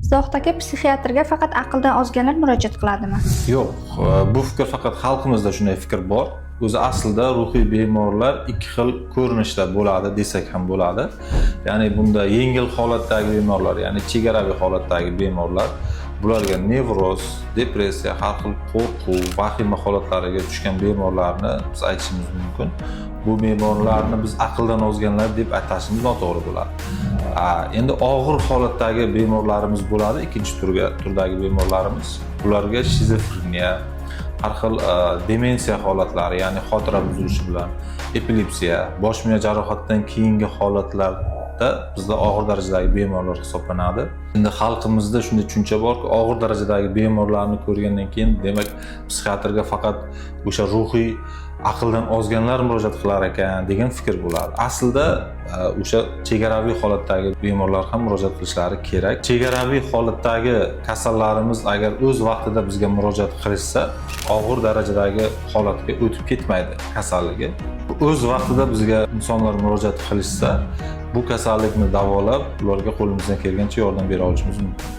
Zohid aka, psixiatrga faqat aqldan ozganlar murojaat qiladimi? Yo'q, bu fikr faqat xalqimizda shunday fikr bor. O'zi aslida ruhiy bemorlar ikki xil ko'rinishda bo'ladi desak ham bo'ladi. Ya'ni bunda yengil holatdagi bemorlar, ya'ni chegaraviy holatdagi bemorlar, bularga nevroz, depressiya, har xil qo'rquv, vahima holatlariga tushgan bemorlarni biz aytishimiz mumkin. Bu bemorlarni biz aqldan ozganlar deb atashimiz noto'g'ri bo'ladi. Endi og'ir holatdagi bemorlarimiz bo'ladi, ikkinchi turdagi bemorlarimiz. Bularga shizofreniya, har xil demensiya holatlari, ya'ni xotira buzilishi bilan, epilepsiya, bosh miya jarohatidan keyingi holatlarda bizda og'ir darajadagi bemorlar hisoblanadi. Endi xalqimizda shunday tushuncha borki, og'ir darajadagi bemorlarni ko'rgandan keyin, demak, psixiatrga faqat o'sha ruhiy aqldan ozganlar murojaat qilar ekan degan fikr bo'ladi. Aslida o'sha chegaraviy holatdagi bemorlar ham murojaat qilishlari kerak. Chegaraviy holatdagi kasallarimiz agar o'z vaqtida bizga murojaat qilishsa, og'ir darajadagi holatga o'tib ketmaydi kasalligi. O'z vaqtida bizga insonlar murojaat qilishsa, bu kasallikni davolab, ularga qo'limizdan kelgancha yordam bera olishimiz mumkin.